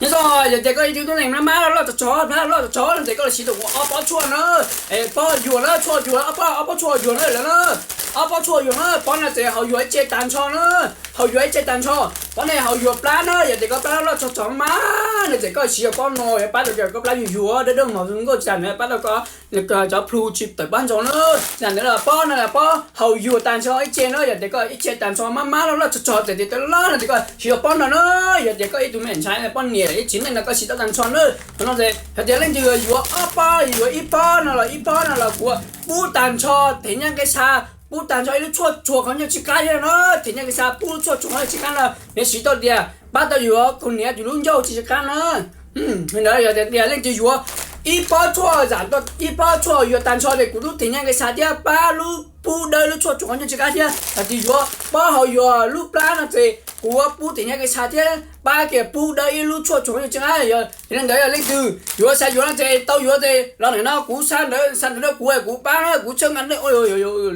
Yog tias koj ib tug tub neeg mab mab loj tso tsog, plab loj tso tsog no ces koj los siv tau kuv ob pob tshuaj na. Pob yuag na, tshuaj yuag, ob pob tshuaj yuag na lawm na. Ob pob tshuaj yuag na, pob no ces haus yuag ib ce tag nrho na. Haus yuag ib ce tag nrho. Pob no haus yuag plab na, yog tias koj plab loj tso tsog mab no ces koj siv pob no yuav pab tau koj plab yuag yuag dawb dawb mos zoo nkauj tsis tas ntawd pab tau koj cov plhu tsis tawm pob ntsaug na. Tsis tas ntawd pob no pob haus yuag tag nrho ib ce na, yog tias koj ib ce tag nrho mab mab loj loj tso tsog ces tes taw loj no ces koj siv pob no na. Yog tias koj ib tug me ntxhais poj niam ib txiv neej no koj siv tau tag nrho na. Qhov no ces yog tias leej twg yuav ob pob, yuav ib pob no los ib pob no los kuv pub tag nrho tes nyab nqe xa, pub tag nrho ib lub tshuaj tsuag qhov nyuag tsis qab thiab no. Tes nyab nqe xa pub lub tshuaj tsuag qhov nyuag tsis qab no, nws siv tau tias pab tau yuav kaus hniav tus lub ncauj tsis qab na. Li ntawd yog tias leej twg yuav ib pob tshuaj zam, ib pob tshuaj yuav tag nrho ces kuv lub tes nyab nqe xa thiab pab lub pub dawb lub tshuaj tsuag qhov nyuag tsis qab thiab. Yog tias yuav pob haus yuag lub plab no ces kuv yuav pub tes nyab nqe xa thiab pab kiag pub dawb ib lub tshuaj tsuag qhov nyuag tsis qab. Yog li ntawd yog leej twg yuav xav yuav no ces tau yuav ces los ntawm no kuv xa ntawv, xa ntawv rau kuv, kuv pab na, kuv txhawb nqa nej ua